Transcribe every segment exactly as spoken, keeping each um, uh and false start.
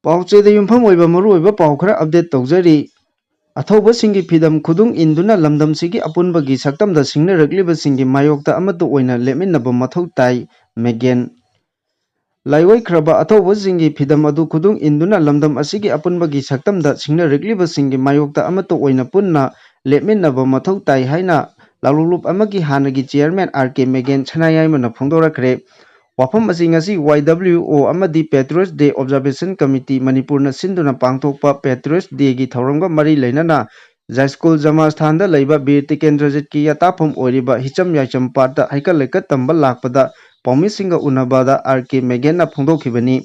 ꯄꯥꯎꯆꯦꯗ ꯌꯨꯝꯐꯝ ꯑꯣꯏꯕ ꯃꯔꯨꯑꯣꯏꯕ ꯄꯥꯎ ꯈꯔ ꯑꯞꯗꯦꯠ ꯇꯧꯖꯔꯤ꯫ ꯑꯊꯧꯕꯁꯤꯡꯒꯤ ꯐꯤꯗꯝ ꯈꯨꯗꯨꯡ ꯏꯟꯗꯨꯅ ꯂꯝꯗꯝꯁꯤꯒꯤ ꯑꯄꯨꯟꯕꯒꯤ ꯁꯛꯇꯝꯗ ꯁꯤꯡꯅꯔꯛꯂꯤꯕꯁꯤꯡꯒꯤ ꯃꯥꯌꯣꯛꯇ ꯑꯃꯠꯇ ꯑꯣꯏꯅ ꯂꯦꯞꯃꯤꯟꯅꯕ ꯃꯊꯧ ꯇꯥꯏ, ꯃꯦꯒꯦꯟ꯫ ꯂꯥꯏꯑꯣꯏꯈ꯭ꯔꯕ ꯑꯊꯧꯕꯁꯤꯡꯒꯤ ꯐꯤꯗꯝ ꯑꯗꯨ ꯈꯨꯗꯨꯡ ꯏꯟꯗꯨꯅ ꯂꯝꯗꯝ ꯑꯁꯤꯒꯤ ꯑꯄꯨꯟꯕꯒꯤ ꯁꯛꯇꯝꯗ ꯁꯤꯡꯅꯔꯛꯂꯤꯕꯁꯤꯡꯒꯤ ꯃꯥꯌꯣꯛꯇ ꯑꯃꯠꯇ ꯑꯣꯏꯅ ꯄꯨꯟꯅ ꯂꯦꯞꯃꯤꯟꯅꯕ ꯃꯊꯧ ꯇꯥꯏ ꯍꯥꯏꯅ ꯂꯥꯂꯣꯡꯂꯨꯞ ꯑꯃꯒꯤ ꯍꯥꯟꯅꯒꯤ ꯆꯤꯌꯔꯃꯦꯟ ꯑꯥꯔ ꯀꯦ ꯃꯦꯒꯦꯟ ꯁꯅꯥꯌꯥꯏꯃꯅ ꯐꯣꯡꯗꯣꯔꯛꯈ꯭ꯔꯦ꯫ ꯋꯥꯐꯝ ꯑꯁꯤ ꯉꯁꯤ ꯋꯥꯏ ꯗꯕ꯭ꯂꯤꯎ ꯑꯣ ꯑꯃꯗꯤ Patriots Day Observation Committee ꯃꯅꯤꯄꯨꯔꯅ ꯁꯤꯟꯗꯨꯅ ꯄꯥꯡꯊꯣꯛꯄ Patriots Dayꯒꯤ ꯊꯧꯔꯝꯒ ꯃꯔꯤ ꯂꯩꯅꯅ ꯖꯥꯏꯁ꯭ꯀꯨꯜ ꯖꯃꯥꯁꯊꯥꯟꯗ ꯂꯩꯕ ꯕꯤꯔ ꯇꯤꯀꯦꯟꯗ꯭ꯔꯖꯤꯠꯀꯤ ꯌꯥꯇꯥꯐꯝ ꯑꯣꯏꯔꯤꯕ ꯍꯤꯆꯝ ꯌꯥꯏꯆꯝ ꯄꯥꯠꯇ ꯍꯩꯀꯠ ꯂꯩꯀꯠ ꯇꯝꯕ ꯂꯥꯛꯄꯗ ꯄꯥꯎꯃꯤꯁꯤꯡꯒ ꯎꯅꯕꯗ ꯑꯥꯔ ꯀꯦ ꯃꯦꯒꯦꯟꯅ ꯐꯣꯡꯗꯣꯛꯈꯤꯕꯅꯤ꯫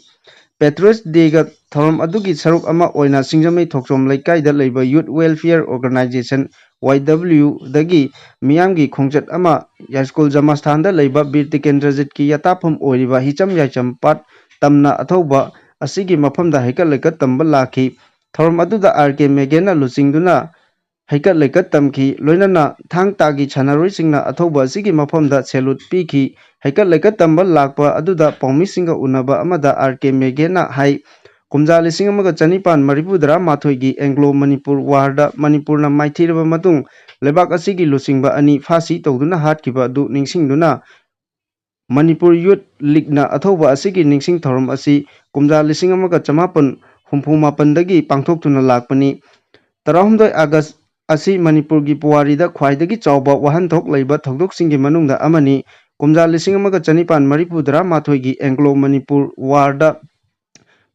Patriots Dayꯒ ꯊꯧꯔꯝ ꯑꯗꯨꯒꯤ ꯁꯔꯨꯛ ꯑꯃ ꯑꯣꯏꯅ ꯁꯤꯡꯖꯃꯩ ꯊꯣꯛꯆꯣꯝ ꯂꯩꯀꯥꯏꯗ ꯂꯩꯕ Youth Welfare Organization, ꯋꯥꯏ ꯗꯕ꯭ꯂꯤꯎ, ꯗꯒꯤ ꯃꯤꯌꯥꯝꯒꯤ ꯈꯣꯡꯆꯠ ꯑꯃ ꯌꯥꯏꯁ꯭ꯀꯨꯜ ꯖꯃꯥꯁꯊꯥꯟꯗ ꯂꯩꯕ ꯕꯤꯔ ꯇꯤꯀꯦꯟꯗ꯭ꯔꯖꯤꯠꯀꯤ ꯌꯥꯇꯥꯐꯝ ꯑꯣꯏꯔꯤꯕ ꯍꯤꯆꯝ ꯌꯥꯏꯆꯝ ꯄꯥꯠ ꯇꯝꯅ ꯑꯊꯧꯕ ꯑꯁꯤꯒꯤ ꯃꯐꯝꯗ ꯍꯩꯀꯠ ꯂꯩꯀꯠ ꯇꯝꯕ ꯂꯥꯛꯈꯤ꯫ ꯊꯧꯔꯝ ꯑꯗꯨꯗ ꯑꯥꯔ ꯀꯦ ꯃꯦꯒꯦꯟꯅ ꯂꯨꯆꯤꯡꯗꯨꯅ ꯍꯩꯀꯠ ꯂꯩꯀꯠ ꯇꯝꯈꯤ꯫ ꯂꯣꯏꯅꯅ ꯊꯥꯡ ꯇꯥꯒꯤ ꯁꯥꯟꯅꯔꯣꯏꯁꯤꯡꯅ ꯑꯊꯧꯕ ꯑꯁꯤꯒꯤ ꯃꯐꯝꯗ salute ꯄꯤꯈꯤ꯫ ꯍꯩꯀꯠ ꯂꯩꯀꯠ ꯇꯝꯕ ꯂꯥꯛꯄ ꯑꯗꯨꯗ ꯄꯥꯎꯃꯤꯁꯤꯡꯒ ꯎꯅꯕ ꯑꯃꯗ ꯑꯥꯔ ꯀꯦ ꯃꯦꯒꯦꯟꯅ ꯍꯥꯏ, ꯀꯨꯝꯖꯥ ꯂꯤꯁꯤꯡ ꯑꯃꯒ ꯆꯅꯤꯄꯥꯟ ꯃꯔꯤꯐꯨ ꯇꯔꯥ ꯃꯥꯊꯣꯏꯒꯤ Anglo Manipur Warꯗ ꯃꯅꯤꯄꯨꯔꯅ ꯃꯥꯏꯊꯤꯔꯕ ꯃꯇꯨꯡ ꯂꯩꯕꯥꯛ ꯑꯁꯤꯒꯤ ꯂꯨꯆꯤꯡꯕ ꯑꯅꯤ ꯐꯥꯁꯤ ꯇꯧꯗꯨꯅ ꯍꯥꯠꯈꯤꯕ ꯑꯗꯨ ꯅꯤꯡꯁꯤꯡꯗꯨꯅ ꯃꯅꯤꯄꯨꯔ ꯌꯨꯠ ꯂꯤꯒꯅ ꯑꯊꯧꯕ ꯑꯁꯤꯒꯤ ꯅꯤꯡꯁꯤꯡ ꯊꯧꯔꯝ ꯑꯁꯤ ꯀꯨꯝꯖꯥ ꯂꯤꯁꯤꯡ ꯑꯃꯒ ꯆꯃꯥꯄꯟ ꯍꯨꯝꯐꯨ ꯃꯥꯄꯟꯗꯒꯤ ꯄꯥꯡꯊꯣꯛꯇꯨꯅ ꯂꯥꯛꯄꯅꯤ꯫ ꯇꯔꯥꯍꯨꯝꯗꯣꯏ ꯑꯥꯒꯁ ꯑꯁꯤ ꯃꯅꯤꯄꯨꯔꯒꯤ ꯄꯨꯋꯥꯔꯤꯗ ꯈ꯭ꯋꯥꯏꯗꯒꯤ ꯆꯥꯎꯕ ꯋꯥꯍꯟꯊꯣꯛ ꯂꯩꯕ ꯊꯧꯗꯣꯛꯁꯤꯡꯒꯤ ꯃꯅꯨꯡꯗ ꯑꯃꯅꯤ꯫ ꯀꯨꯝꯖꯥ ꯂꯤꯁꯤꯡ ꯑꯃꯒ ꯆꯅꯤꯄꯥꯟ ꯃꯔꯤꯐꯨ ꯇꯔꯥ ꯃꯥꯊꯣꯏꯒꯤ Anglo Manipur Warꯗ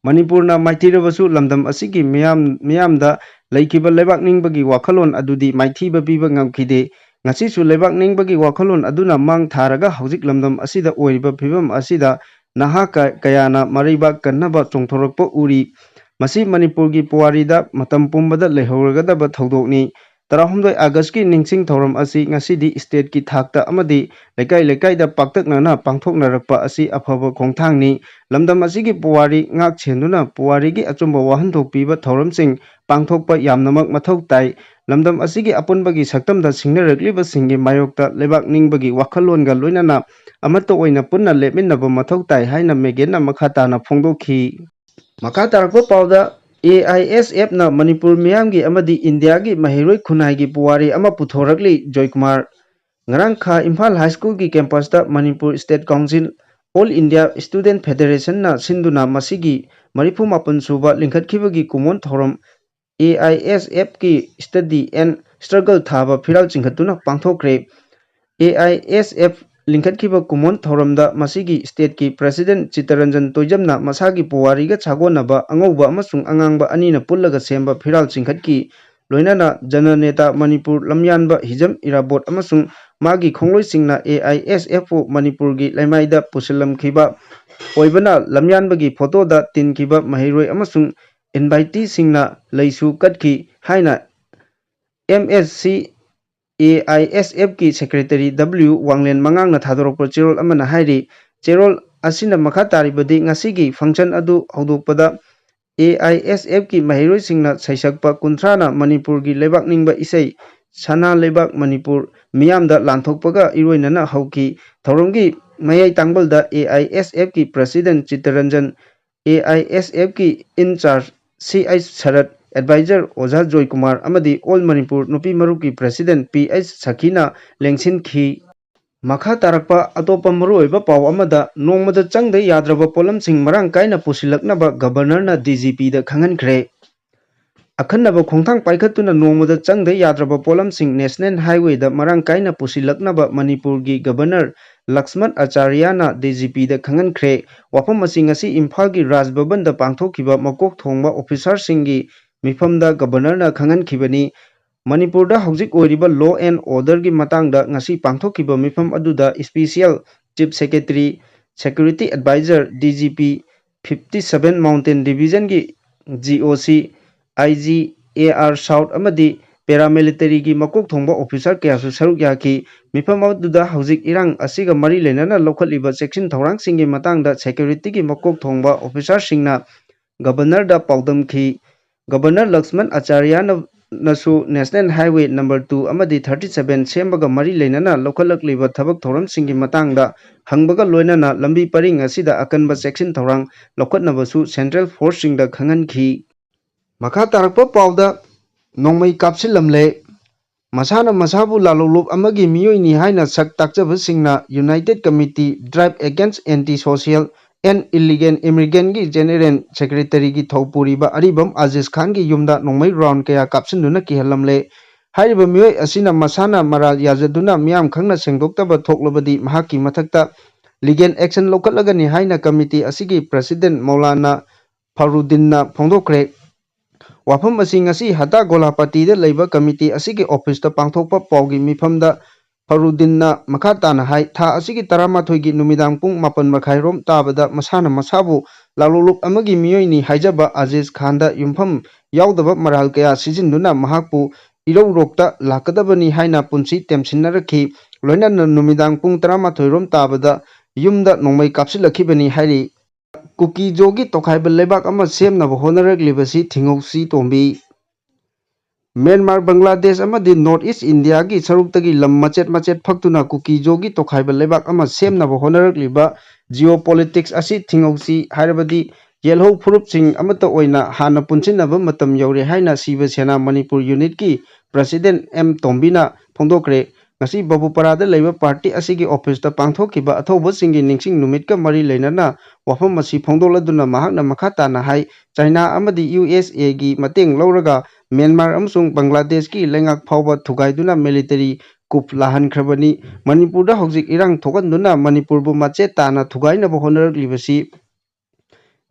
ꯃꯅꯤꯄꯨꯔꯅ ꯃꯥꯏꯊꯤꯔꯕꯁꯨ ꯂꯝꯗꯝ ꯑꯁꯤꯒꯤ ꯃꯤꯌꯥꯝ, ꯃꯤꯌꯥꯝꯗ ꯂꯩꯈꯤꯕ ꯂꯩꯕꯥꯛ ꯅꯤꯡꯕꯒꯤ ꯋꯥꯈꯜꯂꯣꯟ ꯑꯗꯨꯗꯤ ꯃꯥꯏꯊꯤꯕ ꯄꯤꯕ ꯉꯝꯈꯤꯗꯦ꯫ ꯉꯁꯤꯁꯨ ꯂꯩꯕꯥꯛ ꯅꯤꯡꯕꯒꯤ ꯋꯥꯈꯜꯂꯣꯟ ꯑꯗꯨꯅ ꯃꯥꯡ ꯊꯥꯔꯒ ꯍꯧꯖꯤꯛ ꯂꯝꯗꯝ ꯑꯁꯤꯗ ꯑꯣꯏꯔꯤꯕ ꯐꯤꯕꯝ ꯑꯁꯤꯗ ꯅꯍꯥ ꯀ-, ꯀꯌꯥꯅ ꯃꯔꯩꯕꯥꯛ ꯀꯟꯅꯕ ꯆꯣꯡꯊꯣꯔꯛꯄ ꯎꯔꯤ꯫ ꯃꯁꯤ ꯃꯅꯤꯄꯨꯔꯒꯤ ꯄꯨꯋꯥꯔꯤꯗ ꯃꯇꯝ ꯄꯨꯝꯕꯗ ꯂꯩꯍꯧꯔꯒꯗꯕ ꯊꯧꯗꯣꯛꯅꯤ꯫ ꯇꯔꯥꯍꯨꯝꯗꯣꯏ ꯑꯥꯒꯁꯀꯤ ꯅꯤꯡꯁꯤꯡ ꯊꯧꯔꯝ ꯑꯁꯤ ꯉꯁꯤꯗꯤ stateꯀꯤ ꯊꯥꯛꯇ ꯑꯃꯗꯤ ꯂꯩꯀꯥꯏ ꯂꯩꯀꯥꯏꯗ ꯄꯥꯛꯇꯛꯅꯅ ꯄꯥꯡꯊꯣꯛꯅꯔꯛꯄ ꯑꯁꯤ ꯑꯐꯕ ꯈꯣꯡꯊꯥꯡꯅꯤ꯫ ꯂꯝꯗꯝ ꯑꯁꯤꯒꯤ ꯄꯨꯋꯥꯔꯤ ꯉꯥꯛ ꯁꯦꯟꯗꯨꯅ ꯄꯨꯋꯥꯔꯤꯒꯤ ꯑꯆꯨꯝꯕ ꯋꯥꯍꯟꯊꯣꯛ ꯄꯤꯕ ꯊꯧꯔꯝꯁꯤꯡ ꯄꯥꯡꯊꯣꯛꯄ ꯌꯥꯝꯅꯃꯛ ꯃꯊꯧ ꯇꯥꯏ꯫ ꯂꯝꯗꯝ ꯑꯁꯤꯒꯤ ꯑꯄꯨꯟꯕꯒꯤ ꯁꯛꯇꯝꯗ ꯁꯤꯡꯅꯔꯛꯂꯤꯕꯁꯤꯡꯒꯤ ꯃꯥꯌꯣꯛꯇ ꯂꯩꯕꯥꯛ ꯅꯤꯡꯕꯒꯤ ꯋꯥꯈꯜꯂꯣꯟꯒ ꯂꯣꯏꯅꯅ ꯑꯃꯠꯇ ꯑꯣꯏꯅ ꯄꯨꯟꯅ ꯂꯦꯞꯃꯤꯟꯅꯕ ꯃꯊꯧ ꯇꯥꯏ ꯍꯥꯏꯅ ꯃꯦꯒꯦꯟꯅ ꯃꯈꯥ ꯇꯥꯅ ꯐꯣꯡꯗꯣꯛꯈꯤ꯫ ꯃꯈꯥ ꯇꯥꯔꯛꯄ ꯄꯥꯎꯗ, ꯑꯦ ꯑꯥꯏ ꯑꯦꯁ ꯑꯦꯐꯅ ꯃꯅꯤꯄꯨꯔ ꯃꯤꯌꯥꯝꯒꯤ ꯑꯃꯗꯤ ꯏꯟꯗꯤꯌꯥꯒꯤ ꯃꯍꯩꯔꯣꯏ ꯈꯨꯟꯅꯥꯏꯒꯤ ꯄꯨꯋꯥꯔꯤ ꯑꯃ ꯄꯨꯊꯣꯔꯛꯂꯤ꯫ ꯖꯣꯏꯀꯨꯃꯥꯔ꯫ ꯉꯔꯥꯡ ꯈꯥ ꯏꯝꯐꯥꯜ ꯍꯥꯏ ꯁ꯭ꯀꯨꯜꯒꯤ ꯀꯦꯝꯄꯁꯇ Manipur state council, all India student ꯐꯦꯗꯔꯦꯁꯟꯅ ꯁꯤꯟꯗꯨꯅ ꯃꯁꯤꯒꯤ ꯃꯔꯤꯐꯨ ꯃꯥꯄꯟ ꯁꯨꯕ ꯂꯤꯡꯈꯠꯈꯤꯕꯒꯤ ꯀꯨꯝꯑꯣꯟ ꯊꯧꯔꯝ ꯑꯦ I S ꯑꯦꯐꯀꯤ Study and Struggle ꯊꯥꯕ ꯐꯤꯔꯥꯜ ꯆꯤꯡꯈꯠꯇꯨꯅ ꯄꯥꯡꯊꯣꯛꯈ꯭ꯔꯦ꯫ ꯑꯦ ꯑꯥꯏ ꯑꯦꯁ ꯑꯦꯐ ꯂꯤꯡꯈꯠꯈꯤꯕ ꯀꯨꯝꯑꯣꯟ ꯊꯧꯔꯝꯗ ꯃꯁꯤꯒꯤ ꯁ꯭ꯇꯦꯠꯀꯤ ꯄ꯭ꯔꯦꯁꯤꯗꯦꯟꯠ ꯆꯤꯠꯇꯔꯟꯖꯟ ꯇꯣꯏꯖꯝꯅ ꯃꯁꯥꯒꯤ ꯄꯨꯋꯥꯔꯤꯒ ꯁꯥꯒꯣꯟꯅꯕ ꯑꯉꯧꯕ ꯑꯃꯁꯨꯡ ꯑꯉꯥꯡꯕ ꯑꯅꯤꯅ ꯄꯨꯜꯂꯒ ꯁꯦꯝꯕ ꯐꯤꯔꯥꯜ ꯆꯤꯡꯈꯠꯈꯤ꯫ ꯂꯣꯏꯅꯅ ꯖꯅꯅꯦꯇꯥ ꯃꯅꯤꯄꯨꯔ ꯂꯝꯌꯥꯟꯕ ꯍꯤꯖꯝ ꯏꯔꯥꯕꯣꯠ ꯑꯃꯁꯨꯡ ꯃꯥꯒꯤ ꯈꯣꯡꯂꯣꯏꯁꯤꯡꯅ ꯑꯦ ꯑꯥꯏ ꯑꯦꯁ ꯑꯦꯐꯄꯨ ꯃꯅꯤꯄꯨꯔꯒꯤ ꯂꯩꯃꯥꯏꯗ ꯄꯨꯁꯤꯜꯂꯝꯈꯤꯕ ꯑꯣꯏꯕꯅ ꯂꯝꯌꯥꯟꯕꯒꯤ ꯐꯣꯇꯣꯗ ꯇꯤꯟꯈꯤꯕ ꯃꯍꯩꯔꯣꯏ ꯑꯃꯁꯨꯡ ꯏꯟꯚꯥꯏꯇꯤꯁꯤꯡꯅ ꯂꯩꯁꯨ ꯀꯠꯈꯤ ꯍꯥꯏꯅ M S C A I S ꯑꯦꯐꯀꯤ secretary W ꯋꯥꯡꯂꯦꯟ ꯃꯉꯥꯡꯅ ꯊꯥꯗꯣꯔꯛꯄ ꯆꯦꯔꯣꯜ ꯑꯃꯅ ꯍꯥꯏꯔꯤ꯫ ꯆꯦꯔꯣꯜ ꯑꯁꯤꯅ ꯃꯈꯥ ꯇꯥꯔꯤꯕꯗꯤ ꯉꯁꯤꯒꯤ ꯐꯪꯁꯟ ꯑꯗꯨ ꯍꯧꯗꯣꯛꯄꯗ ꯑꯦ ꯑꯥꯏ ꯑꯦꯁ ꯑꯦꯐꯀꯤ ꯃꯍꯩꯔꯣꯏꯁꯤꯡꯅ ꯁꯩꯁꯛꯄ ꯀꯨꯟꯊ꯭ꯔꯥꯅ ꯃꯅꯤꯄꯨꯔꯒꯤ ꯂꯩꯕꯥꯛ ꯅꯤꯡꯕ ꯏꯁꯩ ꯁꯅꯥ ꯂꯩꯕꯥꯛ ꯃꯅꯤꯄꯨꯔ ꯃꯤꯌꯥꯝꯗ ꯂꯥꯟꯊꯣꯛꯄꯒ ꯏꯔꯣꯏꯅꯅ ꯍꯧꯈꯤ꯫ ꯊꯧꯔꯝꯒꯤ ꯃꯌꯥꯏ ꯇꯥꯡꯕꯜꯗ ꯑꯦ ꯑꯥꯏ ꯑꯦꯁ ꯑꯦꯐꯀꯤ president Chittaranjan, A I S ꯑꯦꯐꯀꯤ incharge C H Sarat, adviser Oja Joykumar ꯑꯃꯗꯤ ꯑꯣꯜ ꯃꯅꯤꯄꯨꯔ ꯅꯨꯄꯤ ꯃꯔꯨꯞꯀꯤ ꯄ꯭ꯔꯦꯁꯤꯗꯦꯟꯠ ꯄꯤ ꯑꯩꯆ ꯁꯈꯤꯅ ꯂꯦꯡꯁꯤꯟꯈꯤ꯫ ꯃꯈꯥ ꯇꯥꯔꯛꯄ ꯑꯇꯣꯞꯄ ꯃꯔꯨꯑꯣꯏꯕ ꯄꯥꯎ ꯑꯃꯗ, ꯅꯣꯡꯃꯗ ꯆꯪꯗ ꯌꯥꯗ꯭ꯔꯕ ꯄꯣꯠꯂꯝꯁꯤꯡ ꯃꯔꯥꯡ ꯀꯥꯏꯅ ꯄꯨꯁꯤꯜꯂꯛꯅꯕ ꯒꯕꯔꯅꯔꯅ ꯗꯤ ꯖꯤ ꯄꯤꯗ ꯈꯪꯍꯟꯈ꯭ꯔꯦ꯫ ꯑꯈꯟꯅꯕ ꯈꯣꯡꯊꯥꯡ ꯄꯥꯏꯈꯠꯇꯨꯅ ꯅꯣꯡꯃꯗ ꯆꯪꯗ ꯌꯥꯗ꯭ꯔꯕ ꯄꯣꯠꯂꯝꯁꯤꯡ ꯅꯦꯁꯅꯦꯜ ꯍꯥꯏꯋꯦꯗ ꯃꯔꯥꯡ ꯀꯥꯏꯅ ꯄꯨꯁꯤꯜꯂꯛꯅꯕ ꯃꯅꯤꯄꯨꯔꯒꯤ ꯒꯕꯔꯅꯔ ꯂꯛꯁꯃꯟ ꯑꯆꯥꯔꯌꯥꯅ ꯗꯤ ꯖꯤ ꯄꯤꯗ ꯈꯪꯍꯟꯈ꯭ꯔꯦ꯫ ꯋꯥꯐꯝ ꯑꯁꯤ ꯉꯁꯤ ꯏꯝꯐꯥꯜꯒꯤ ꯔꯥꯖ ꯚꯕꯟꯗ ꯄꯥꯡꯊꯣꯛꯈꯤꯕ ꯃꯀꯣꯛ ꯊꯣꯡꯕ ꯑꯣꯐꯤꯁꯥꯔꯁꯤꯡꯒꯤ ꯃꯤꯐꯝꯗ ꯒꯕꯔꯅꯔꯅ ꯈꯪꯍꯟꯈꯤꯕꯅꯤ꯫ ꯃꯅꯤꯄꯨꯔꯗ ꯍꯧꯖꯤꯛ ꯑꯣꯏꯔꯤꯕ law and orderꯒꯤ ꯃꯇꯥꯡꯗ ꯉꯁꯤ ꯄꯥꯡꯊꯣꯛꯈꯤꯕ ꯃꯤꯐꯝ ꯑꯗꯨꯗ special chief secretary, security adviser, D G P, fifty seven mountain ꯗꯤꯚꯤꯖꯟꯒꯤ G O C, I G, A R south ꯑꯃꯗꯤ ꯄꯦꯔꯥꯃꯤꯂꯤꯇꯔꯤꯒꯤ ꯃꯀꯣꯛ ꯊꯣꯡꯕ ꯑꯣꯐꯤꯁꯥꯔ ꯀꯌꯥꯁꯨ ꯁꯔꯨꯛ ꯌꯥꯈꯤ꯫ ꯃꯤꯐꯝ ꯑꯗꯨꯗ ꯍꯧꯖꯤꯛ ꯏꯔꯥꯡ ꯑꯁꯤꯒ ꯃꯔꯤ ꯂꯩꯅꯅ ꯂꯧꯈꯠꯂꯤꯕ ꯆꯦꯛꯁꯤꯟ ꯊꯧꯔꯥꯡꯁꯤꯡꯒꯤ ꯃꯇꯥꯡꯗ ꯁꯦꯀ꯭ꯌꯨꯔꯤꯇꯤꯒꯤ ꯃꯀꯣꯛ ꯊꯣꯡꯕ ꯑꯣꯐꯤꯁꯥꯔꯁꯤꯡꯅ ꯒꯕꯔꯅꯔꯗ ꯄꯥꯎꯗꯝꯈꯤ꯫ ꯒꯕꯔꯅꯔ ꯂꯛꯁꯃꯟ ꯑꯆꯥꯔꯌꯥꯅ ꯅꯁꯨ National Highway number two ꯑꯃꯗꯤ thirty seven ꯁꯦꯝꯕꯒ ꯃꯔꯤ ꯂꯩꯅꯅ ꯂꯧꯈꯠꯂꯛꯂꯤꯕ ꯊꯕꯛ ꯊꯧꯔꯝꯁꯤꯡꯒꯤ ꯃꯇꯥꯡꯗ ꯍꯪꯕꯒ ꯂꯣꯏꯅꯅ ꯂꯝꯕꯤ ꯄꯔꯤꯡ ꯑꯁꯤꯗ ꯑꯀꯟꯕ ꯆꯦꯛꯁꯤꯟ ꯊꯧꯔꯥꯡ ꯂꯧꯈꯠꯅꯕꯁꯨ Central Forceꯁꯤꯡꯗ ꯈꯪꯍꯟꯈꯤ꯫ ꯃꯈꯥ ꯇꯥꯔꯛꯄ ꯄꯥꯎꯗ ꯅꯣꯡꯃꯩ ꯀꯥꯞꯁꯤꯜꯂꯝꯂꯦ꯫ ꯃꯁꯥꯅ ꯃꯁꯥꯕꯨ ꯂꯥꯂꯣꯡꯂꯨꯞ ꯑꯃꯒꯤ ꯃꯤꯑꯣꯏꯅꯤ ꯍꯥꯏꯅ ꯁꯛ ꯇꯥꯛꯆꯕꯁꯤꯡꯅ United Committee Drive Against Anti-Social and Illegal Immigrantꯒꯤ General Secretaryꯒꯤ ꯊꯧ ꯄꯨꯔꯤꯕ ꯑꯔꯤꯕꯝ ꯑꯖꯤꯖ ꯈꯥꯟꯒꯤ ꯌꯨꯝꯗ ꯅꯣꯡꯃꯩ round ꯀꯌꯥ ꯀꯥꯞꯁꯤꯟꯗꯨꯅ ꯀꯤꯍꯜꯂꯝꯂꯦ꯫ ꯍꯥꯏꯔꯤꯕ ꯃꯤꯑꯣꯏ ꯑꯁꯤꯅ ꯃꯁꯥꯅ ꯃꯔꯥꯜ ꯌꯥꯖꯗꯨꯅ ꯃꯤꯌꯥꯝ ꯈꯪꯅ ꯁꯦꯡꯗꯣꯛꯇꯕ ꯊꯣꯛꯂꯕꯗꯤ ꯃꯍꯥꯛꯀꯤ ꯃꯊꯛꯇ legal action ꯂꯧꯈꯠꯂꯒꯅꯤ ꯍꯥꯏꯅ committee ꯑꯁꯤꯒꯤ president ꯃꯧꯂꯥꯅꯥ ꯐꯔꯨꯗꯤꯟꯅ ꯐꯣꯡꯗꯣꯛꯈ꯭ꯔꯦ꯫ ꯋꯥꯐꯝ ꯑꯁꯤ ꯉꯁꯤ ꯍꯇꯥ ꯒꯣꯂꯥꯄꯥꯇꯤꯗ ꯂꯩꯕ committee ꯑꯁꯤꯒꯤ officeꯇ ꯄꯥꯡꯊꯣꯛꯄ ꯄꯥꯎꯒꯤ ꯃꯤꯐꯝꯗ ꯐꯔꯨꯗꯤꯟꯅ ꯃꯈꯥ ꯇꯥꯅ ꯍꯥꯏ, ꯊꯥ ꯑꯁꯤꯒꯤ ꯇꯔꯥꯃꯥꯊꯣꯏꯒꯤ ꯅꯨꯃꯤꯗꯥꯡ ꯄꯨꯡ ꯃꯥꯄꯟ ꯃꯈꯥꯏꯔꯣꯝ ꯇꯥꯕꯗ ꯃꯁꯥꯅ ꯃꯁꯥꯕꯨ ꯂꯥꯂꯣꯡꯂꯨꯞ ꯑꯃꯒꯤ ꯃꯤꯑꯣꯏꯅꯤ ꯍꯥꯏꯖꯕ ꯑꯖꯤꯖ ꯈꯥꯟꯗ ꯌꯨꯝꯐꯝ ꯌꯥꯎꯗꯕ ꯃꯔꯥꯜ ꯀꯌꯥ ꯁꯤꯖꯤꯟꯗꯨꯅ ꯃꯍꯥꯛꯄꯨ ꯏꯔꯧꯔꯣꯛꯇ ꯂꯥꯛꯀꯗꯕꯅꯤ ꯍꯥꯏꯅ ꯄꯨꯟꯁꯤ ꯇꯦꯝꯁꯤꯟꯅꯔꯛꯈꯤ꯫ ꯂꯣꯏꯅꯅ ꯅꯨꯃꯤꯗꯥꯡ ꯄꯨꯡ ꯇꯔꯥꯃꯥꯊꯣꯏꯔꯣꯝ ꯇꯥꯕꯗ ꯌꯨꯝꯗ ꯅꯣꯡꯃꯩ ꯀꯥꯞꯁꯤꯜꯂꯛꯈꯤꯕꯅꯤ ꯍꯥꯏꯔꯤ꯫ ꯀꯨꯀꯤꯖꯣꯒꯤ ꯇꯣꯈꯥꯏꯕ ꯂꯩꯕꯥꯛ ꯑꯃ ꯁꯦꯝꯅꯕ ꯍꯣꯠꯅꯔꯛꯂꯤꯕꯁꯤ ꯊꯤꯡꯍꯧꯁꯤ ꯇꯣꯝꯕꯤ꯫ ꯃ꯭ꯌꯥꯟꯃꯥꯔ, ꯕꯪꯒ꯭ꯂꯥꯗꯦꯁ ꯑꯃꯗꯤ North East Indiaꯒꯤ ꯁꯔꯨꯛꯇꯒꯤ ꯂꯝ ꯃꯆꯦꯠ ꯃꯆꯦꯠ ꯐꯛꯇꯨꯅ ꯀꯨꯀꯤꯖꯣꯒꯤ ꯇꯣꯈꯥꯏꯕ ꯂꯩꯕꯥꯛ ꯑꯃ ꯁꯦꯝꯅꯕ ꯍꯣꯠꯅꯔꯛꯂꯤꯕ geopolitics ꯑꯁꯤ ꯊꯤꯡꯍꯧꯁꯤ ꯍꯥꯏꯔꯕꯗꯤ ꯌꯦꯜꯍꯧ ꯐꯨꯔꯨꯞꯁꯤꯡ ꯑꯃꯠꯇ ꯑꯣꯏꯅ ꯍꯥꯟꯅ ꯄꯨꯟꯁꯤꯟꯅꯕ ꯃꯇꯝ ꯌꯧꯔꯦ ꯍꯥꯏꯅ ꯁꯤꯕ ꯁꯦꯅꯥ ꯃꯅꯤꯄꯨꯔ unitꯀꯤ president ꯑꯦꯝ ꯇꯣꯝꯕꯤꯅ ꯐꯣꯡꯗꯣꯛꯈ꯭ꯔꯦ꯫ ꯉꯁꯤ ꯕꯕꯨꯄꯥꯔꯥꯗ ꯂꯩꯕ party ꯑꯁꯤꯒꯤ officeꯇ ꯄꯥꯡꯊꯣꯛꯈꯤꯕ ꯑꯊꯧꯕꯁꯤꯡꯒꯤ ꯅꯤꯡꯁꯤꯡ ꯅꯨꯃꯤꯠꯀ ꯃꯔꯤ ꯂꯩꯅꯅ ꯋꯥꯐꯝ ꯑꯁꯤ ꯐꯣꯡꯗꯣꯛꯂꯗꯨꯅ ꯃꯍꯥꯛꯅ ꯃꯈꯥ ꯇꯥꯅ ꯍꯥꯏ, ꯆꯥꯏꯅꯥ ꯑꯃꯗꯤ USAꯒꯤ ꯃꯇꯦꯡ ꯂꯧꯔꯒ ꯃ꯭ꯌꯥꯟꯃꯥꯔ ꯑꯃꯁꯨꯡ ꯕꯪꯒ꯭ꯂꯥꯗꯦꯁꯀꯤ ꯂꯩꯉꯥꯛ ꯐꯥꯎꯕ ꯊꯨꯒꯥꯏꯗꯨꯅ military coup ꯂꯥꯛꯍꯟꯈ꯭ꯔꯕꯅꯤ꯫ ꯃꯅꯤꯄꯨꯔꯗ ꯍꯧꯖꯤꯛ ꯏꯔꯥꯡ ꯊꯣꯛꯍꯟꯗꯨꯅ ꯃꯅꯤꯄꯨꯔꯕꯨ ꯃꯆꯦꯠ ꯇꯥꯅ ꯊꯨꯒꯥꯏꯅꯕ ꯍꯣꯠꯅꯔꯛꯂꯤꯕꯁꯤ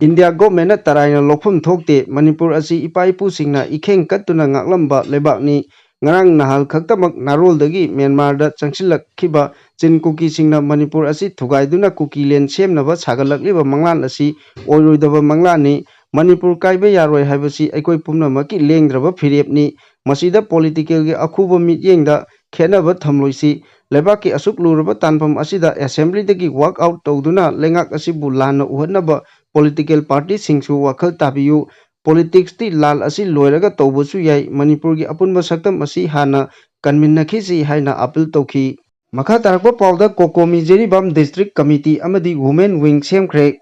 India governmentꯅ ꯇꯔꯥꯏꯅ ꯂꯧꯐꯝ ꯊꯣꯛꯇꯦ꯫ ꯃꯅꯤꯄꯨꯔ ꯑꯁꯤ ꯏꯄꯥ ꯏꯄꯨꯁꯤꯡꯅ ꯏꯈꯦꯡ ꯀꯠꯇꯨꯅ ꯉꯥꯛꯂꯝꯕ ꯂꯩꯕꯥꯛꯅꯤ꯫ ꯉꯔꯥꯡ ꯅꯍꯥꯜ ꯈꯛꯇꯃꯛ ꯅꯥꯔꯣꯜꯗꯒꯤ ꯃ꯭ꯌꯥꯟꯃꯥꯔꯗ ꯆꯪꯁꯤꯜꯂꯛꯈꯤꯕ ꯆꯤꯟ ꯀꯨꯀꯤꯁꯤꯡꯅ ꯃꯅꯤꯄꯨꯔ ꯑꯁꯤ ꯊꯨꯒꯥꯏꯗꯨꯅ ꯀꯨꯀꯤꯂꯦꯟ ꯁꯦꯝꯅꯕ ꯁꯥꯒꯠꯂꯛꯂꯤꯕ ꯃꯪꯂꯥꯟ ꯑꯁꯤ ꯑꯣꯏꯔꯣꯏꯗꯕ ꯃꯪꯂꯥꯟꯅꯤ꯫ ꯃꯅꯤꯄꯨꯔ ꯀꯥꯏꯕ ꯌꯥꯔꯣꯏ ꯍꯥꯏꯕꯁꯤ ꯑꯩꯈꯣꯏ ꯄꯨꯝꯅꯃꯛꯀꯤ ꯂꯦꯡꯗ꯭ꯔꯕ ꯐꯤꯔꯦꯞꯅꯤ꯫ ꯃꯁꯤꯗ politicalꯒꯤ ꯑꯈꯨꯕ ꯃꯤꯠꯌꯦꯡꯗ ꯈꯦꯠꯅꯕ ꯊꯝꯂꯣꯏꯁꯤ꯫ ꯂꯩꯕꯥꯛꯀꯤ ꯑꯁꯨꯛ ꯂꯨꯔꯕ ꯇꯥꯟꯐꯝ ꯑꯁꯤꯗ assemblyꯗꯒꯤ walk out ꯇꯧꯗꯨꯅ ꯂꯩꯉꯥꯛ ꯑꯁꯤꯕꯨ ꯂꯥꯟꯅ ꯎꯍꯟꯅꯕ political partyꯁꯤꯡꯁꯨ ꯋꯥꯈꯜ ꯇꯥꯕꯤꯌꯨ꯫ ꯄꯣꯂꯤꯇꯤꯛꯁꯇꯤ ꯂꯥꯜ ꯑꯁꯤ ꯂꯣꯏꯔꯒ ꯇꯧꯕꯁꯨ ꯌꯥꯏ, ꯃꯅꯤꯄꯨꯔꯒꯤ ꯑꯄꯨꯟꯕ ꯁꯛꯇꯝ ꯑꯁꯤ ꯍꯥꯟꯅ ꯀꯟꯃꯤꯟꯅꯈꯤꯁꯤ ꯍꯥꯏꯅ ꯑꯥꯄꯤꯜ ꯇꯧꯈꯤ꯫ ꯃꯈꯥ ꯇꯥꯔꯛꯄ ꯄꯥꯎꯗ ꯀꯣꯀꯣꯃꯤ ꯖꯤꯔꯤꯕꯥꯝ ꯗꯤꯁꯇ꯭ꯔꯤꯛ ꯀꯃꯤꯇꯤ ꯑꯃꯗꯤ ꯋꯨꯃꯦꯟ ꯋꯤꯡ ꯁꯦꯝꯈ꯭ꯔꯦ꯫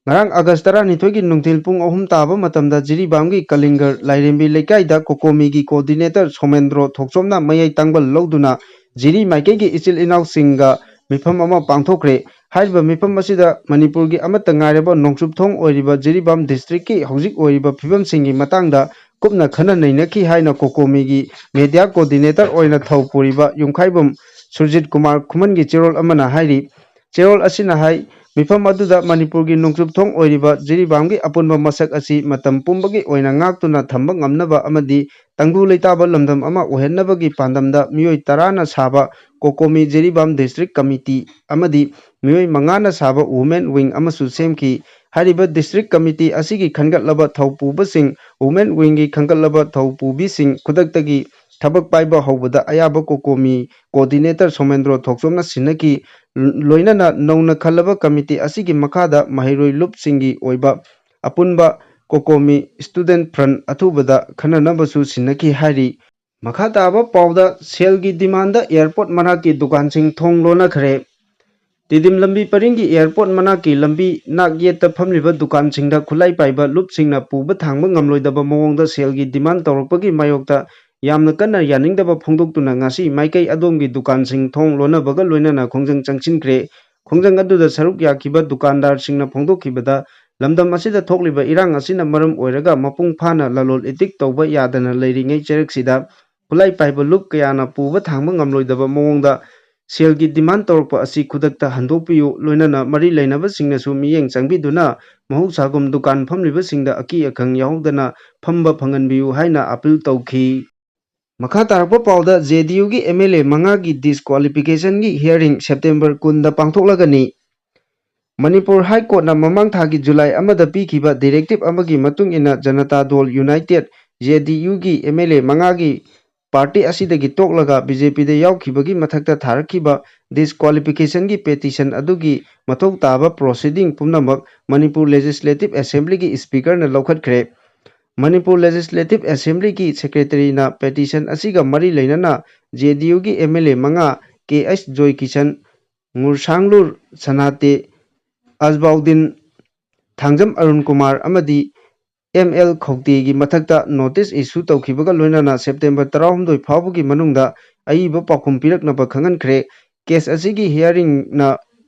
ꯉꯔꯥꯡ ꯑꯥꯒꯁ ꯇꯔꯥꯅꯤꯊꯣꯏꯒꯤ ꯅꯨꯡꯊꯤꯜ ꯄꯨꯡ ꯑꯍꯨꯝ ꯇꯥꯕ ꯃꯇꯝꯗ ꯖꯤꯔꯤꯕꯥꯝꯒꯤ ꯀꯂꯤꯡꯒꯔ ꯂꯥꯏꯔꯦꯝꯕꯤ ꯂꯩꯀꯥꯏꯗ ꯀꯣꯀꯣꯃꯤꯒꯤ ꯀꯣꯑꯣꯔꯗꯤꯅꯦꯇꯔ ꯁꯣꯃꯦꯟꯗ꯭ꯔꯣ ꯊꯣꯛꯆꯣꯝꯅ ꯃꯌꯥꯏ ꯇꯥꯡꯕꯜ ꯂꯧꯗꯨꯅ ꯖꯤꯔꯤ ꯃꯥꯏꯀꯩꯒꯤ ꯏꯆꯤꯜ ꯏꯅꯥꯎꯁꯤꯡꯒ ꯃꯤꯐꯝ ꯑꯃ ꯄꯥꯡꯊꯣꯛꯈ꯭ꯔꯦ꯫ ꯍꯥꯏꯔꯤꯕ ꯃꯤꯐꯝ ꯑꯁꯤꯗ ꯃꯅꯤꯄꯨꯔꯒꯤ ꯑꯃꯠꯇ ꯉꯥꯏꯔꯕ ꯅꯣꯡꯆꯨꯞ ꯊꯣꯡ ꯑꯣꯏꯔꯤꯕ ꯖꯤꯔꯤꯕꯥꯝ ꯗꯤꯁꯇ꯭ꯔꯤꯛꯀꯤ ꯍꯧꯖꯤꯛ ꯑꯣꯏꯔꯤꯕ ꯐꯤꯕꯝꯁꯤꯡꯒꯤ ꯃꯇꯥꯡꯗ ꯀꯨꯞꯅ ꯈꯟꯅ ꯅꯩꯅꯈꯤ ꯍꯥꯏꯅ ꯀꯣꯀꯣꯃꯤꯒꯤ ꯃꯦꯗꯤꯌꯥ ꯀꯣꯑꯣꯔꯗꯤꯅꯦꯇꯔ ꯑꯣꯏꯅ ꯊꯧ ꯄꯨꯔꯤꯕ ꯌꯨꯝꯈꯥꯏꯕꯝ ꯁꯨꯔꯖꯤꯠ ꯀꯨꯃꯥꯔ ꯈꯨꯃꯟꯒꯤ ꯆꯦꯔꯣꯜ ꯑꯃꯅ ꯍꯥꯏꯔꯤ꯫ ꯆꯦꯔꯣꯜ ꯑꯁꯤꯅ ꯍꯥꯏ, ꯃꯤꯐꯝ ꯑꯗꯨꯗ ꯃꯅꯤꯄꯨꯔꯒꯤ ꯅꯣꯡꯆꯨꯞ ꯊꯣꯡ ꯑꯣꯏꯔꯤꯕ ꯖꯤꯔꯤꯕꯥꯝꯒꯤ ꯑꯄꯨꯟꯕ ꯃꯁꯛ ꯑꯁꯤ ꯃꯇꯝ ꯄꯨꯝꯕꯒꯤ ꯑꯣꯏꯅ ꯉꯥꯛꯇꯨꯅ ꯊꯝꯕ ꯉꯝꯅꯕ ꯑꯃꯗꯤ ꯇꯪꯗꯨ ꯂꯩꯇꯥꯕ ꯂꯝꯗꯝ ꯑꯃ ꯑꯣꯏꯍꯟꯅꯕꯒꯤ ꯄꯥꯟꯗꯝꯗ ꯃꯤꯑꯣꯏ ꯇꯔꯥꯅ ꯁꯥꯕ ꯀꯣꯀꯣꯃꯤ ꯖꯤꯔꯤꯕꯥꯝ ꯗꯤꯁꯇ꯭ꯔꯤꯛ ꯀꯃꯤꯇꯤ ꯑꯃꯗꯤ ꯃꯤꯑꯣꯏ ꯃꯉꯥꯅ ꯁꯥꯕ ꯋꯨꯃꯦꯟ ꯋꯤꯡ ꯑꯃꯁꯨ ꯁꯦꯝꯈꯤ꯫ ꯍꯥꯏꯔꯤꯕ ꯗꯤꯁꯇ꯭ꯔꯤꯛ ꯀꯃꯤꯇꯤ ꯑꯁꯤꯒꯤ ꯈꯟꯒꯠꯂꯕ ꯊꯧꯄꯨꯕꯁꯤꯡ, ꯋꯨꯃꯦꯟ ꯋꯤꯡꯒꯤ ꯈꯟꯒꯠꯂꯕ ꯊꯧꯄꯨꯕꯤꯁꯤꯡ ꯈꯨꯗꯛꯇꯒꯤ ꯊꯕꯛ ꯄꯥꯏꯕ ꯍꯧꯕꯗ ꯑꯌꯥꯕ ꯀꯣꯀꯣꯃꯤ ꯀꯣꯑꯣꯔꯗꯤꯅꯦꯇꯔ ꯁꯣꯃꯦꯟꯗ꯭ꯔꯣ ꯊꯣꯛꯆꯣꯝꯅ ꯁꯤꯟꯅꯈꯤ꯫ ꯂꯣꯏꯅꯅ ꯅꯧꯅ ꯈꯜꯂꯕ ꯀꯃꯤꯇꯤ ꯑꯁꯤꯒꯤ ꯃꯈꯥꯗ ꯃꯍꯩꯔꯣꯏ ꯂꯨꯞꯁꯤꯡꯒꯤ ꯑꯣꯏꯕ ꯑꯄꯨꯟꯕ ꯀꯣꯀꯣꯃꯤ ꯁ꯭ꯇꯨꯗꯦꯟꯠ ꯐ꯭ꯔꯟꯠ ꯑꯊꯨꯕꯗ ꯈꯟꯅꯅꯕꯁꯨ ꯁꯤꯟꯅꯈꯤ ꯍꯥꯏꯔꯤ꯫ ꯃꯈꯥ ꯇꯥꯕ ꯄꯥꯎꯗ ꯁꯦꯜꯒꯤ ꯗꯤꯃꯥꯟꯗ ꯑꯦꯌꯔꯄꯣꯔꯠ ꯃꯅꯥꯛꯀꯤ ꯗꯨꯀꯥꯟꯁꯤꯡ ꯊꯣꯡ ꯂꯣꯟꯅꯈ꯭ꯔꯦ꯫ ꯇꯤꯗꯤꯝ ꯂꯝꯕꯤ ꯄꯔꯤꯡꯒꯤ ꯑꯦꯌꯔꯄꯣꯔꯠ ꯃꯅꯥꯛꯀꯤ ꯂꯝꯕꯤ ꯅꯥꯛ ꯌꯦꯠꯇ ꯐꯝꯂꯤꯕ ꯗꯨꯀꯥꯟꯁꯤꯡꯗ ꯈꯨꯠꯂꯥꯏ ꯄꯥꯏꯕ ꯂꯨꯞꯁꯤꯡꯅ ꯄꯨꯕ ꯊꯥꯡꯕ ꯉꯝꯂꯣꯏꯗꯕ ꯃꯑꯣꯡꯗ ꯁꯦꯜꯒꯤ ꯗꯤꯃꯥꯟ ꯇꯧꯔꯛꯄꯒꯤ ꯃꯥꯌꯣꯛꯇ ꯌꯥꯝꯅ ꯀꯟꯅ ꯌꯥꯅꯤꯡꯗꯕ ꯐꯣꯡꯗꯣꯛꯇꯨꯅ ꯉꯁꯤ ꯃꯥꯏꯀꯩ ꯑꯗꯣꯝꯒꯤ ꯗꯨꯀꯥꯟꯁꯤꯡ ꯊꯣꯡ ꯂꯣꯟꯅꯕꯒ ꯂꯣꯏꯅꯅ ꯈꯣꯡꯖꯪ ꯆꯪꯁꯤꯟꯈ꯭ꯔꯦ꯫ ꯈꯣꯡꯖꯪ ꯑꯗꯨꯗ ꯁꯔꯨꯛ ꯌꯥꯈꯤꯕ ꯗꯨꯀꯥꯟꯗꯥꯔꯁꯤꯡꯅ ꯐꯣꯡꯗꯣꯛꯈꯤꯕꯗ, ꯂꯝꯗꯝ ꯑꯁꯤꯗ ꯊꯣꯛꯂꯤꯕ ꯏꯔꯥꯡ ꯑꯁꯤꯅ ꯃꯔꯝ ꯑꯣꯏꯔꯒ ꯃꯄꯨꯡ ꯐꯥꯅ ꯂꯂꯣꯟ ꯏꯇꯤꯛ ꯇꯧꯕ ꯌꯥꯗꯅ ꯂꯩꯔꯤꯉꯩ ꯆꯩꯔꯛꯁꯤꯗ ꯈꯨꯠꯂꯥꯏ ꯄꯥꯏꯕ ꯂꯨꯞ ꯀꯌꯥꯅ ꯄꯨꯕ ꯊꯥꯡꯕ ꯉꯝꯂꯣꯏꯗꯕ ꯃꯑꯣꯡꯗ ꯁꯦꯜꯒꯤ ꯗꯤꯃꯥꯟ ꯇꯧꯔꯛꯄ ꯑꯁꯤ ꯈꯨꯗꯛꯇ ꯍꯟꯗꯣꯛꯄꯤꯌꯨ, ꯂꯣꯏꯅꯅ ꯃꯔꯤ ꯂꯩꯅꯕꯁꯤꯡꯅꯁꯨ ꯃꯤꯠꯌꯦꯡ ꯆꯪꯕꯤꯗꯨꯅ ꯃꯍꯧꯁꯥꯒꯨꯝ ꯗꯨꯀꯥꯟ ꯐꯝꯂꯤꯕꯁꯤꯡꯗ ꯑꯀꯤ ꯑꯈꯪ ꯌꯥꯎꯍꯧꯗꯅ ꯐꯝꯕ ꯐꯪꯍꯟꯕꯤꯌꯨ ꯍꯥꯏꯅ ꯑꯥꯄꯤꯜ ꯇꯧꯈꯤ꯫ ꯃꯈꯥ ꯇꯥꯔꯛꯄ ꯄꯥꯎꯗ, ꯖꯦ ꯗꯤ ꯌꯨꯒꯤ ꯑꯦꯝ ꯑꯦꯜ ꯑꯦ ꯃꯉꯥꯒꯤ ꯗꯤꯁꯀ꯭ꯋꯥꯂꯤꯐꯤꯀꯦꯁꯟꯒꯤ ꯍꯤꯌꯔꯤꯡ ꯁꯦꯞꯇꯦꯝꯕꯔ ꯀꯨꯟꯗ ꯄꯥꯡꯊꯣꯛꯂꯒꯅꯤ꯫ ꯃꯅꯤꯄꯨꯔ ꯍꯥꯏ ꯀꯣꯔꯠꯅ ꯃꯃꯥꯡ ꯊꯥꯒꯤ ꯖꯨꯂꯥꯏ ꯑꯃꯗ ꯄꯤꯈꯤꯕ ꯗꯤꯔꯦꯛꯇꯤꯞ ꯑꯃꯒꯤ ꯃꯇꯨꯡ ꯏꯟꯅ ꯖꯅꯇꯥ ꯗꯣꯜ ꯌꯨꯅꯥꯏꯇꯦꯗ, ꯖꯦ ꯗꯤ ꯌꯨꯒꯤ ꯑꯦꯝ ꯑꯦꯜ ꯑꯦ ꯃꯉꯥꯒꯤ ꯄꯥꯔꯇꯤ ꯑꯁꯤꯗꯒꯤ ꯇꯣꯛꯂꯒ ꯕꯤ ꯖꯦ ꯄꯤꯗ ꯌꯥꯎꯈꯤꯕꯒꯤ ꯃꯊꯛꯇ ꯊꯥꯔꯛꯈꯤꯕ ꯗꯤꯁꯀ꯭ꯋꯥꯂꯤꯐꯤꯀꯦꯁꯟꯒꯤ ꯄꯦꯇꯤꯁꯟ ꯑꯗꯨꯒꯤ ꯃꯊꯧ ꯇꯥꯕ ꯄ꯭ꯔꯣꯁꯤꯗꯤꯡ ꯄꯨꯝꯅꯃꯛ ꯃꯅꯤꯄꯨꯔ ꯂꯦꯖꯤꯁꯂꯦꯇꯤꯕ ꯑꯦꯁꯦꯝꯕ꯭ꯂꯤꯒꯤ ꯁ꯭ꯄꯤꯀꯔꯅ ꯂꯧꯈꯠꯈ꯭ꯔꯦ꯫ ꯃꯅꯤꯄꯨꯔ ꯂꯦꯖꯤꯁꯂꯦꯇꯤꯚ ꯑꯦꯁꯦꯝꯕ꯭ꯂꯤꯒꯤ ꯁꯦꯀ꯭ꯔꯦꯇꯔꯤꯅ ꯄꯦꯇꯤꯁꯟ ꯑꯁꯤꯒ ꯃꯔꯤ ꯂꯩꯅꯅ ꯖꯦ ꯗꯤ ꯌꯨꯒꯤ ꯑꯦꯝ ꯑꯦꯜ ꯑꯦ ꯃꯉꯥ, ꯀꯦ ꯑꯩꯆ ꯖꯣꯏꯀꯤꯁꯟ, ꯉꯨꯔꯁꯥꯡꯂꯨꯔ ꯁꯅꯥꯇꯦ, ꯑꯖꯕꯥꯎꯗꯤꯟ, ꯊꯥꯡꯖꯝ ꯑꯔꯨꯟ ꯀꯨꯃꯥꯔ ꯑꯃꯗꯤ ꯑꯦꯝ ꯑꯦꯜ ꯈꯧꯇꯦꯒꯤ ꯃꯊꯛꯇ ꯅꯣꯇꯤꯁ ꯏꯁꯨ ꯇꯧꯈꯤꯕꯒ ꯂꯣꯏꯅꯅ ꯁꯦꯞꯇꯦꯝꯕꯔ ꯇꯔꯥꯍꯨꯝꯗꯣꯏ ꯐꯥꯎꯕꯒꯤ ꯃꯅꯨꯡꯗ ꯑꯏꯕ ꯄꯥꯎꯈꯨꯝ ꯄꯤꯔꯛꯅꯕ ꯈꯪꯍꯟꯈ꯭ꯔꯦ꯫ ꯀꯦꯁ ꯑꯁꯤꯒꯤ ꯍꯤꯌꯥꯔꯤꯡꯅ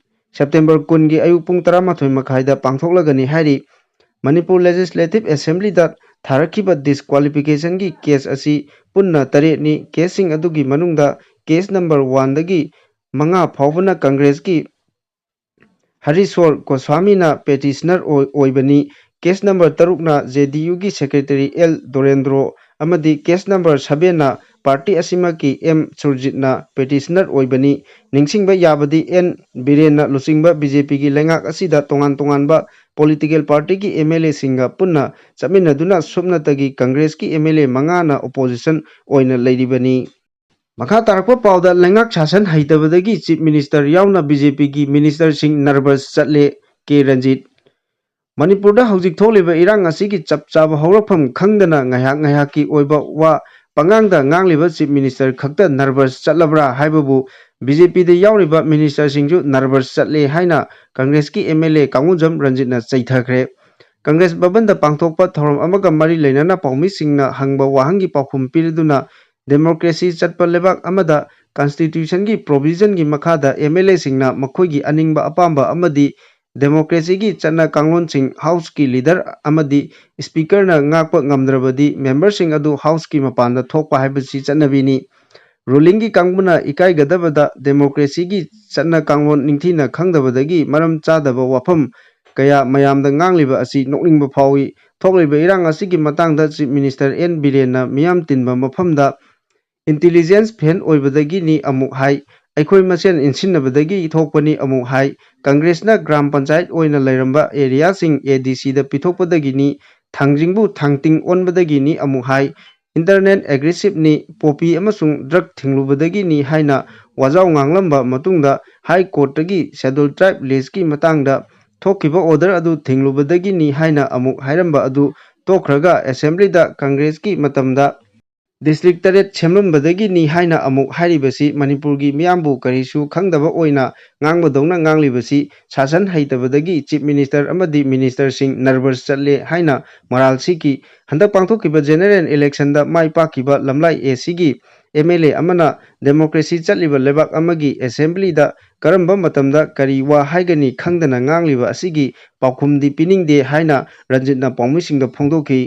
ꯁꯦꯞꯇꯦꯝꯕꯔ ꯀꯨꯟꯒꯤ ꯑꯌꯨꯛ ꯄꯨꯡ ꯇꯔꯥꯃꯥꯊꯣꯏ ꯃꯈꯥꯏꯗ ꯄꯥꯡꯊꯣꯛꯂꯒꯅꯤ ꯍꯥꯏꯔꯤ꯫ ꯃꯅꯤꯄꯨꯔ ꯂꯦꯖꯤꯁꯂꯦꯇꯤꯚ ꯑꯦꯁꯦꯝꯕ꯭ꯂꯤꯗ ꯊꯥꯔꯛꯈꯤꯕ ꯗꯤꯁꯀ꯭ꯋꯥꯂꯤꯐꯤꯀꯦꯁꯟꯒꯤ ꯀꯦꯁ ꯑꯁꯤ ꯄꯨꯟꯅ ꯇꯔꯦꯠꯅꯤ꯫ ꯀꯦꯁꯁꯤꯡ ꯑꯗꯨꯒꯤ ꯃꯅꯨꯡꯗ ꯀꯦꯁ ꯅꯝꯕꯔ ꯋꯥꯟꯗꯒꯤ ꯃꯉꯥ ꯐꯥꯎꯕꯅ ꯀꯪꯒ꯭ꯔꯦꯁꯀꯤ ꯍꯔꯤꯁꯣꯔ ꯒꯣꯁ꯭ꯋꯥꯃꯤꯅ ꯄꯦꯇꯤꯁꯅꯔ ꯑꯣꯏ-, ꯑꯣꯏꯕꯅꯤ꯫ ꯀꯦꯁ ꯅꯝꯕꯔ ꯇꯔꯨꯛꯅ ꯖꯦ ꯗꯤ ꯌꯨꯒꯤ ꯁꯦꯀ꯭ꯔꯦꯇꯔꯤ ꯑꯦꯜ ꯗꯣꯔꯦꯟꯗ꯭ꯔꯣ ꯑꯃꯗꯤ ꯀꯦꯁ ꯅꯝꯕꯔ ꯁꯚꯦꯟꯅ ꯄꯥꯔꯇꯤ ꯑꯁꯤꯃꯛꯀꯤ ꯑꯦꯝ ꯁꯨꯔꯖꯤꯠꯅ ꯄꯦꯇꯤꯁꯅꯔ ꯑꯣꯏꯕꯅꯤ꯫ ꯅꯤꯡꯁꯤꯡꯕ ꯌꯥꯕꯗꯤ ꯑꯦꯟ ꯕꯤꯔꯦꯟꯅ ꯂꯨꯆꯤꯡꯕ ꯕꯤ ꯖꯦ ꯄꯤꯒꯤ ꯂꯩꯉꯥꯛ ꯑꯁꯤꯗ ꯇꯣꯉꯥꯟ ꯇꯣꯉꯥꯟꯕ ꯄꯣꯂꯤꯇꯤꯀꯦꯜ ꯄꯥꯔꯇꯤꯒꯤ ꯑꯦꯝ ꯑꯦꯜ ꯑꯦꯁꯤꯡꯒ ꯄꯨꯟꯅ ꯆꯠꯃꯤꯟꯅꯗꯨꯅ ꯁꯨꯞꯅꯇꯒꯤ ꯀꯪꯒ꯭ꯔꯦꯁꯀꯤ ꯑꯦꯝ ꯑꯦꯜ ꯑꯦ ꯃꯉꯥꯅ ꯑꯣꯄꯣꯖꯤꯁꯟ ꯑꯣꯏꯅ ꯂꯩꯔꯤꯕꯅꯤ꯫ ꯃꯈꯥ ꯇꯥꯔꯛꯄ ꯄꯥꯎꯗ, ꯂꯩꯉꯥꯛ ꯁꯥꯁꯟ ꯍꯩꯇꯕꯗꯒꯤ ꯆꯤꯐ ꯃꯤꯅꯤꯁꯇꯔ ꯌꯥꯎꯅ ꯕꯤ ꯖꯦ ꯄꯤꯒꯤ ꯃꯤꯅꯤꯁꯇꯔꯁꯤꯡ ꯅꯔꯚꯁ ꯆꯠꯂꯦ, ꯀꯦ ꯔꯟꯖꯤꯠ꯫ ꯃꯅꯤꯄꯨꯔꯗ ꯍꯧꯖꯤꯛ ꯊꯣꯛꯂꯤꯕ ꯏꯔꯥꯡ ꯑꯁꯤꯒꯤ ꯆꯞ ꯆꯥꯕ ꯍꯧꯔꯛꯐꯝ ꯈꯪꯗꯅ ꯉꯥꯏꯍꯥꯛ ꯉꯥꯏꯍꯥꯛꯀꯤ ꯑꯣꯏꯕ ꯋꯥ ꯄꯉꯥꯡꯗ ꯉꯥꯡꯂꯤꯕ ꯆꯤꯐ ꯃꯤꯅꯤꯁꯇꯔ ꯈꯛꯇ ꯅꯔꯚꯁ ꯆꯠꯂꯕ꯭ꯔꯥ ꯍꯥꯏꯕꯕꯨ ꯕꯤ ꯖꯦ ꯄꯤꯗ ꯌꯥꯎꯔꯤꯕ ꯃꯤꯅꯤꯁꯇꯔꯁꯤꯡꯁꯨ ꯅꯔꯚꯁ ꯆꯠꯂꯦ ꯍꯥꯏꯅ ꯀꯪꯒ꯭ꯔꯦꯁꯀꯤ ꯑꯦꯝ ꯑꯦꯜ ꯑꯦ ꯀꯥꯡꯉꯨꯖꯝ ꯔꯟꯖꯤꯠꯅ ꯆꯩꯊꯈ꯭ꯔꯦ꯫ ꯀꯪꯒ꯭ꯔꯦꯁ ꯚꯕꯟꯗ ꯄꯥꯡꯊꯣꯛꯄ ꯊꯧꯔꯝ ꯑꯃꯒ ꯃꯔꯤ ꯂꯩꯅꯅ ꯄꯥꯎꯃꯤꯁꯤꯡꯅ ꯍꯪꯕ ꯋꯥꯍꯪꯒꯤ ꯄꯥꯎꯈꯨꯝ ꯄꯤꯔꯗꯨꯅ, ꯗꯦꯃꯣꯀ꯭ꯔꯦꯁꯤ ꯆꯠꯄ ꯂꯩꯕꯥꯛ ꯑꯃꯗ ꯀꯟꯁꯇꯤꯇ꯭ꯌꯨꯁꯟꯒꯤ ꯄ꯭ꯔꯣꯚꯤꯖꯟꯒꯤ ꯃꯈꯥꯗ ꯑꯦꯝ ꯑꯦꯜ ꯑꯦꯁꯤꯡꯅ ꯃꯈꯣꯏꯒꯤ ꯑꯅꯤꯡꯕ ꯑꯄꯥꯝꯕ ꯑꯃꯗꯤ ꯗꯦꯃꯣꯀ꯭ꯔꯦꯁꯤꯒꯤ ꯆꯠꯅ ꯀꯥꯡꯂꯣꯟꯁꯤꯡ ꯍꯥꯎꯁꯀꯤ ꯂꯤꯗꯔ ꯑꯃꯗꯤ ꯁ꯭ꯄꯤꯀꯔꯅ ꯉꯥꯛꯄ ꯉꯝꯗ꯭ꯔꯕꯗꯤ ꯃꯦꯝꯕꯔꯁꯤꯡ ꯑꯗꯨ ꯍꯥꯎꯁꯀꯤ ꯃꯄꯥꯟꯗ ꯊꯣꯛꯄ ꯍꯥꯏꯕꯁꯤ ꯆꯠꯅꯕꯤꯅꯤ꯫ ꯔꯨꯂꯤꯡꯒꯤ ꯀꯥꯡꯕꯨꯅ ꯏꯀꯥꯏꯒꯗꯕꯗ ꯗꯦꯃꯣꯀ꯭ꯔꯦꯁꯤꯒꯤ ꯆꯠꯅ ꯀꯥꯡꯂꯣꯟ ꯅꯤꯡꯊꯤꯅ ꯈꯪꯗꯕꯗꯒꯤ ꯃꯔꯝ ꯆꯥꯗꯕ ꯋꯥꯐꯝ ꯀꯌꯥ ꯃꯌꯥꯝꯗ ꯉꯥꯡꯂꯤꯕ ꯑꯁꯤ ꯅꯣꯛꯅꯤꯡꯕ ꯐꯥꯎꯏ꯫ ꯊꯣꯛꯂꯤꯕ ꯏꯔꯥꯡ ꯑꯁꯤꯒꯤ ꯃꯇꯥꯡꯗ ꯆꯤꯐ ꯃꯤꯅꯤꯁꯇꯔ ꯑꯦꯟ ꯕꯤꯔꯦꯟꯅ ꯃꯤꯌꯥꯝ ꯇꯤꯟꯕ ꯃꯐꯝꯗ ꯏꯟꯇꯤꯂꯤꯖꯦꯟꯁ ꯐꯦꯟ ꯑꯣꯏꯕꯗꯒꯤꯅꯤ ꯑꯃꯨꯛ ꯍꯥꯏ, ꯑꯩꯈꯣꯏ ꯃꯁꯦꯟ ꯏꯟꯁꯤꯟꯅꯕꯗꯒꯤ ꯊꯣꯛꯄꯅꯤ ꯑꯃꯨꯛ ꯍꯥꯏ, ꯀꯪꯒ꯭ꯔꯦꯁꯅ ꯒ꯭ꯔꯥꯝ ꯄꯟꯆꯥꯌꯠ ꯑꯣꯏꯅ ꯂꯩꯔꯝꯕ ꯑꯦꯔꯤꯌꯥꯁꯤꯡ ꯑꯦ ꯗꯤ ꯁꯤꯗ ꯄꯤꯊꯣꯛꯄꯗꯒꯤꯅꯤ, ꯊꯥꯡꯖꯤꯡꯕꯨ ꯊꯥꯡꯇꯤꯡ ꯑꯣꯟꯕꯗꯒꯤꯅꯤ ꯑꯃꯨꯛ ꯍꯥꯏ, ꯏꯟꯇꯔꯅꯦꯠ ꯑꯦꯒ꯭ꯔꯦꯁꯤꯞꯅꯤ, ꯄꯣꯄꯤ ꯑꯃꯁꯨꯡ ꯗ꯭ꯔꯒ ꯊꯤꯡꯂꯨꯕꯗꯒꯤꯅꯤ ꯍꯥꯏꯅ ꯋꯥꯖꯥꯎ ꯉꯥꯡꯂꯝꯕ ꯃꯇꯨꯡꯗ ꯍꯥꯏ ꯀꯣꯔꯠꯇꯒꯤ ꯁꯦꯗꯨꯜ ꯇ꯭ꯔꯥꯏꯕ ꯂꯤꯁꯀꯤ ꯃꯇꯥꯡꯗ ꯊꯣꯛꯈꯤꯕ ꯑꯣꯔꯗꯔ ꯑꯗꯨ ꯊꯤꯡꯂꯨꯕꯗꯒꯤꯅꯤ ꯍꯥꯏꯅ ꯑꯃꯨꯛ ꯍꯥꯏꯔꯝꯕ ꯑꯗꯨ ꯇꯣꯛꯈ꯭ꯔꯒ ꯑꯦꯁꯦꯝꯕ꯭ꯂꯤꯗ ꯀꯪꯒ꯭ꯔꯦꯁꯀꯤ ꯃꯇꯝꯗ ꯗꯤꯁꯇ꯭ꯔꯤꯛ ꯇꯔꯦꯠ ꯁꯦꯝꯂꯝꯕꯗꯒꯤꯅꯤ ꯍꯥꯏꯅ ꯑꯃꯨꯛ ꯍꯥꯏꯔꯤꯕꯁꯤ ꯃꯅꯤꯄꯨꯔꯒꯤ ꯃꯤꯌꯥꯝꯕꯨ ꯀꯔꯤꯁꯨ ꯈꯪꯗꯕ ꯑꯣꯏꯅ ꯉꯥꯡꯕꯗꯧꯅ ꯉꯥꯡꯂꯤꯕꯁꯤ ꯁꯥꯁꯟ ꯍꯩꯇꯕꯗꯒꯤ ꯆꯤꯐ ꯃꯤꯅꯤꯁꯇꯔ ꯑꯃꯗꯤ ꯃꯤꯅꯤꯁꯇꯔꯁꯤꯡ ꯅꯔꯚꯁ ꯆꯠꯂꯦ ꯍꯥꯏꯅ ꯃꯣꯔꯥꯜ ꯁꯤꯈꯤ꯫ ꯍꯟꯗꯛ ꯄꯥꯡꯊꯣꯛꯈꯤꯕ ꯖꯦꯅꯦꯔꯦꯜ ꯏꯂꯦꯛꯁꯟꯗ ꯃꯥꯏ ꯄꯥꯛꯈꯤꯕ ꯂꯝꯂꯥꯏ ꯑꯦ ꯁꯤꯒꯤ ꯑꯦꯝ ꯑꯦꯜ ꯑꯦ ꯑꯃꯅ ꯗꯦꯃꯣꯀ꯭ꯔꯦꯁꯤ ꯆꯠꯂꯤꯕ ꯂꯩꯕꯥꯛ ꯑꯃꯒꯤ ꯑꯦꯁꯦꯝꯕ꯭ꯂꯤꯗ ꯀꯔꯝꯕ ꯃꯇꯝꯗ ꯀꯔꯤ ꯋꯥ ꯍꯥꯏꯒꯅꯤ ꯈꯪꯗꯅ ꯉꯥꯡꯂꯤꯕ ꯑꯁꯤꯒꯤ ꯄꯥꯎꯈꯨꯝꯗꯤ ꯄꯤꯅꯤꯡꯗꯦ ꯍꯥꯏꯅ ꯔꯟꯖꯤꯠꯅ ꯄꯥꯎꯃꯤꯁꯤꯡꯗ ꯐꯣꯡꯗꯣꯛꯈꯤ꯫